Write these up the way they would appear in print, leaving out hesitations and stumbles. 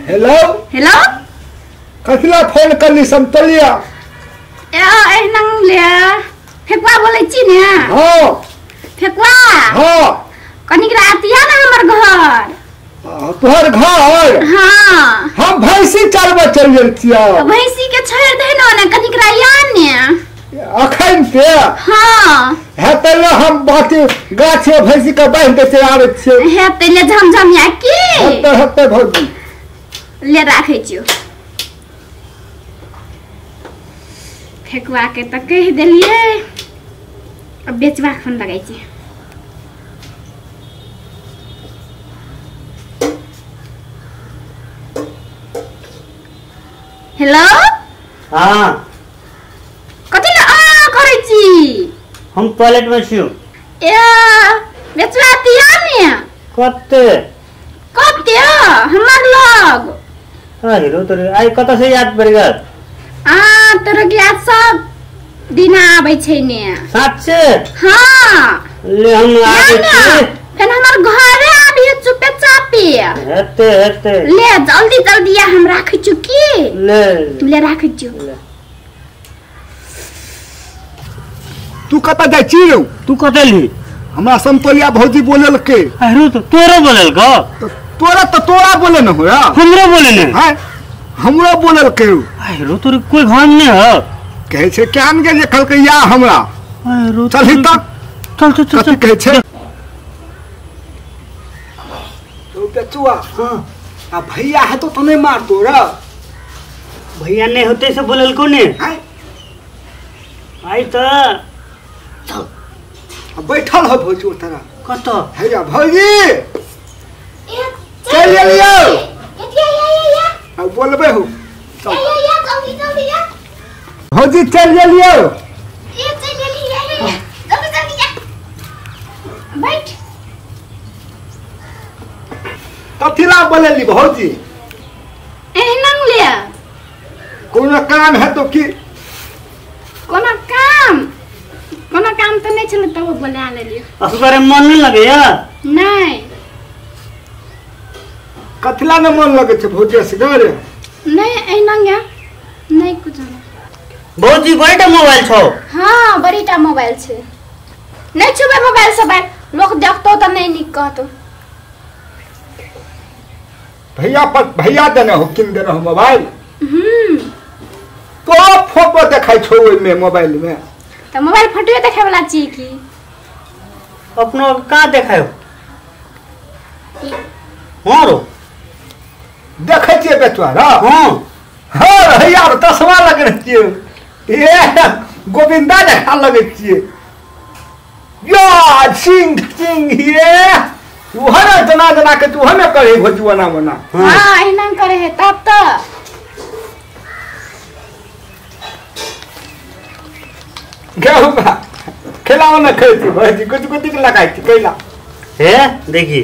Hello hello कथिला phone करली समतलिया? ए एहना ले फेकुआ बोलै छी ने? हां फेकुआ। हां कनिक रातिया ना हमर घर। तोहर घर? हां हम भैंसी चरबै चल गेल छियै। भैंसी के छोड़ दे न ने कनिक राया ने अखन ते। हां हेतै ने हम बाकी गाछ में भैंसी के बांध के आबै छियै। हेतै ले झमझम या की हेतै हेतै भौजी ले राखै छियो। फेकुआ के त कहि देलियै अब बेचवा फोन लगाइ छी। हेलो हां कथि ल आ करै छी? हम टॉयलेट में छियो। ए बेचवा तिया ने कते कते हमर लग। अरे रो तोरे आई कत से याद पड़ गेल? आ तोरा के याद सब दिन आबै छै ने। साचे? हां ले हम आबै छी। फेन हमर घरे आबिए चुपे चापे। हेते हेते ले जल्दी जल्दी आ हम राखै छु की। ले ले राखै छु। तू कत जाइ छी रौ? तू कत ली? हमरा समतोलिया भौजी बोललके। अरे तो तोरा बोललको? तोरा त तोरा बोले न होया। हमरो बोले ने? हां हमरो बोललके। अरे तोरे कोई भान नहीं हो कहै छै केहन के जे कहलकै या हमरा। अरे चलही त चल चल चल कथी कहै छै? तो बेचुआ। हां आ भैया है तो नहीं मारतो र। भैया नहीं होते से बोललको ने? हां आई त चल बैठल हो भौजी तोरा कत हैया भौजी चल लियो। आ बोलबे हो या या जल्दी जल्दी या भौजी चल लियो। ए चल लियो जल्दी जल्दी या बैठ। कथिला बोलली भौजी? एहना ले कोनो काम है तो की? कोनो काम कोनो काम त नहीं छल तब बोला लेलियो। असगरे मन नहीं लगैया? नहीं। कथिला न मन लगे छै भौजी असगरे? नहीं एहना या नहीं कुछ। भौजी बड़ीटा मोबाइल छौ? हां बड़ीटा मोबाइल छै। नहीं छुबे मोबाइल सब लोग देखतो त नहीं निक कहतो। भैया पर भैया देने हो किन देने हो मोबाइल? तो फोटो देखाइ छौ ओइ में मोबाइल में। त मोबाइल फोटो देखे वाला छी की? अपनो का देखायो? हां रो देखै छियै बेचुआ र। हां हां भैया तस्मा लगै छियै ए गोविंदा देखा लगै छियै या सिंह सिंह ये उहर जना जना के तू हमें करे भौजी ना मना। हां एहना करे है तब त गौबा खेलाओ ना खेलती भौजी कुछ कुछ लगाई थी कैला हे देखी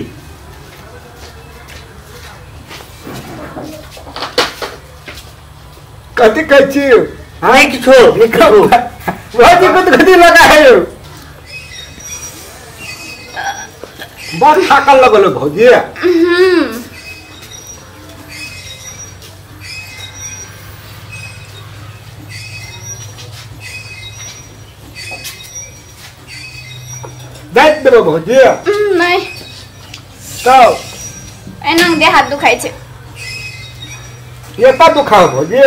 कथी कहै छी? नहीं किछो निकलो भौजी कुछ कुछ लगा है बड़ थाकल लगल भौजी। दाइत देबो भौजी? नहीं। तब एना देह हाथ दुखाइ छै। एता दुखाओ भौजी?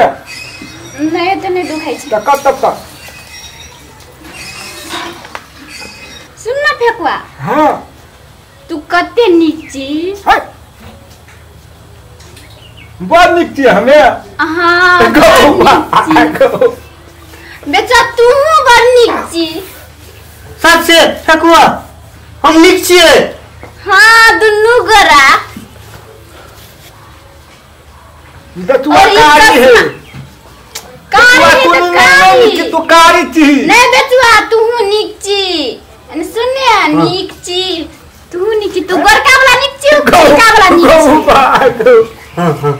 नहीं त नहीं दुखाइ छै। त कब तक? सुन न फेकुआ। हां तू कते नीक छी। है बड़ नीक छी हमे। हां बेचा तू बड़ नीक छी। साचे फेकुआ हम नीक छियै। हां दुनू गोरा बेचुआ कारी है। कारी है त कारी तू कारी छी। नहीं बेचुआ तू नीक छी। सुन नीक छी तू नीक छी। तू गोरका वाला नीक छी गोरका वाला नीक छी। हां हां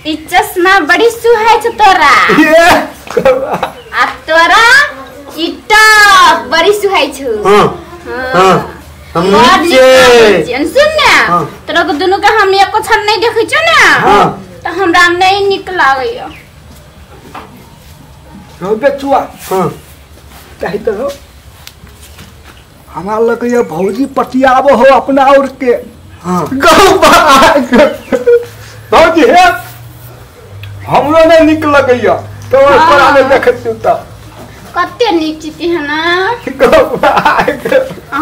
ई चश्मा बड़ी सुहाय छ तोरा। आ तोरा ई टॉप बड़ी सुहाय छ। हां हां हम नीक छियै। सुन ने तोरा के दुनू के हम एको क्षण नहीं देखै छौ ने। हां त हमरा नहीं नीक लागैया। रौ बेचुआ। हां कहि त रौ हमरा लगैया भौजी पटियाबो हो अपना और के। हां गौ भौजी हे हमरो नहीं नीक लगैया तो तोरा नहीं देखैत छियौ त कते नीक छी है ना। गौ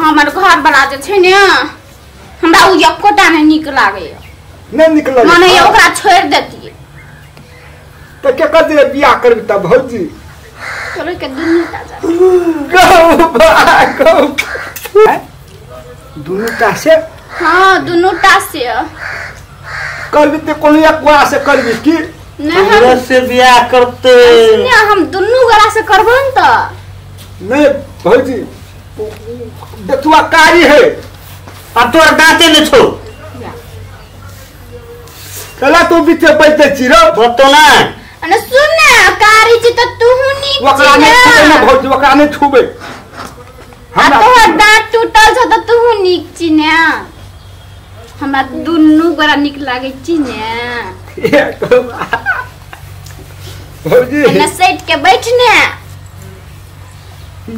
हमर घर वाला जे छै ने हमरा उ एकोटा नहीं नीक लागैया। नहीं नीक लगैया माने ओकरा छोड़ देतियै त के कर दे बियाह करबी त भौजी चलो के दुनू टा जा गौ गौ दुनू टा से। हां दुनू टा से करबी त कोनो एक गोरा से करबी की नहीं हमरा से बियाह करते नहीं हम दुनू गोरा से करबो न त नहीं भौजी बेतुआ कारी है आ तोर दांते ने छौ कला तू बीचे बैठे छी रो बतो ना। अने सुन ने कारी छी त तू नीक ओकरा नहीं छुबे ना भौजी ओकरा नहीं छुबे। आ तोहर दांत टूटल छ त तू नीक छी ने हमरा दुनू गोरा नीक लागे छी ने। भौजी एने सैट के बैठ ने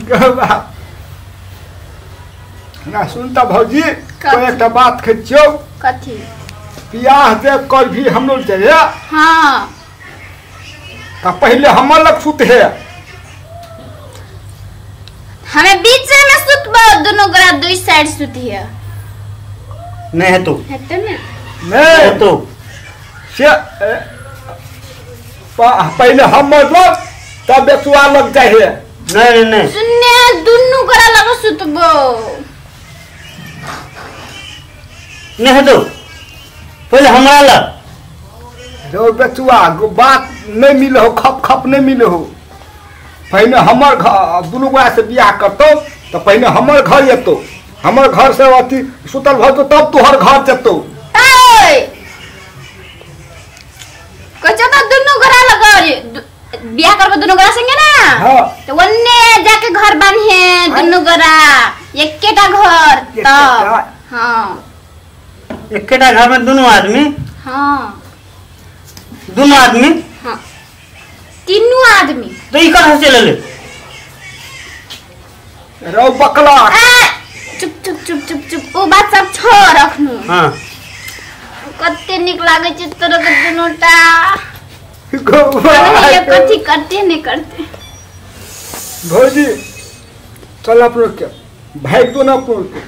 गवा ना सुन त भौजी तो एकटा बात कहै छियौ। कथी? बियाह जे करभी हमरो जे। हां त पहले हमर लग सुत है हमें बीच में सुतबो दुनू गोरा दुई साइड सुतिए। नहीं है तो हेतै ने नहीं है तो से पहले हमर लग तब बेचुआ लग जाए है। नहीं नहीं नहीं सुनने दुनू गोरा लग सुतबो। नहीं है तो पहले हमरा लग रो बेचुआ बात नहीं मिले हो खप खप नहीं मिले हो। पहले हमर घर दुनू गोरा से बियाह करतो तो पहले हमर घर एतो हमर घर से अथी सुतल भऽ जेतौ तब तोहर घर जेतौ। कहै त दुनू गोरा लग बियाह करबो दुनू गोरा संगे ना। हां त ओन्ने जाके घर बान्हे दुनू गोरा एकेटा घर तब। हां एकेटा घर में दुनू आदमी। हां दुनू आदमी। हां तीनू आदमी तो ई कहाँ से चलले रौ बकला। चुप चुप चुप चुप चुप ओ बात सब छोड़ रखनु। हां कते नीक लागे छै तोरा के दुनू टा। ये कथी करते नहीं करते। भौजी चल अपनो के भाग दो ना अपनो के।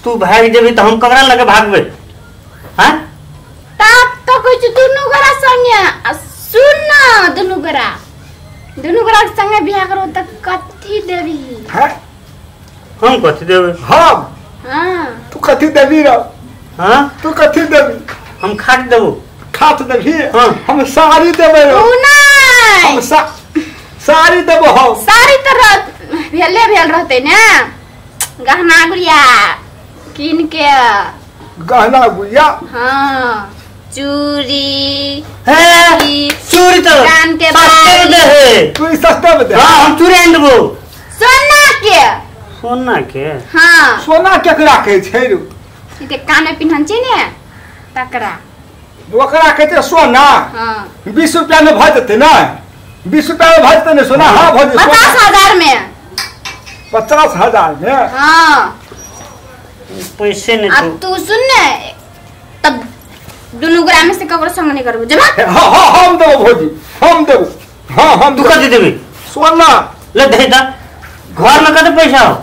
तू भाग जेबी त हम ककरा लगे भागबे? हां तब तो कहै छी दुनू गोरा संगे आ सुन ना दुनू गोरा संगे बियाह करो त कथी देबी? हां हम कथी देबे? हम हां तू कथी देबी रो? हां तू कथी देबी? हम खाट देबो। खाट देबी? हां हम साड़ी देबे रो। तू नहीं हम साड़ी देबो। हम साड़ी त भेले भेल रहते ने गहना गुड़िया किन के गहना गुड़िया। हां चूड़ी हे चूड़ी त कान के सस्ते में दे है। तू सस्ते में दे। हां हम चूड़ी आनि देबो सोना के। सोना के? हां सोना केकरा कहै छै रो? ई ते कान में पिन्हन छै ने तकरा ओकरा कहै छै सोना। हां 20 रुपया में भऽ जेतै ने 20 रुपया में भऽ जेतै ने सोना। हां भऽ जेतै 50,000 में। 50,000 में? हां पैसे नहीं अब तू सुन ने तब दुनू गोरा में से ककरो संग नहीं करबो जमा। हां हां हम देबो भौजी हम देबो। हां हम तू कथी देबी? सोना ले दे दा। घर में कते पैसा हो?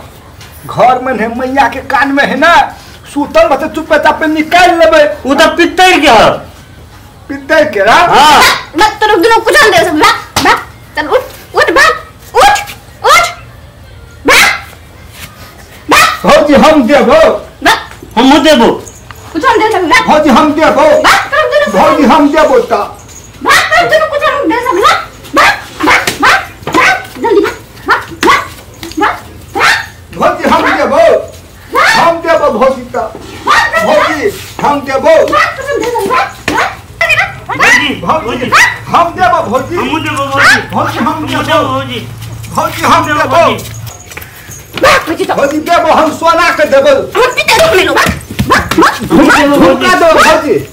घर में है मैया के कान में है ना सुतल बते चुपे चापे निकाल लेबे। उ त पित्तल के ह। पित्तल के रा? हां मत तोर दुनू कुछ दे सब भाग भाग चल उठ उठ भाग उठ उठ भाग भाग। भौजी हम देबो। भाग हम देबो। कुछ दे सब भाग। भौजी हम देबो। भाग तोर दुनू भौजी हम देबो त भाग तोर दुनू कुछ दे सब भाग भाग भाग भाग भाग जल्दी भाग भाग भाग भाग भाग। भौजी हम देबो। हम देबो भौजी त भौजी हम देबो। भौजी हम देबो। भौजी हम देबो। भौजी भौजी हम देबो। भौजी भौजी हम देबो। भौजी देबो हम सोना के देबो। हम पिते रोक लेलो भाग भाग।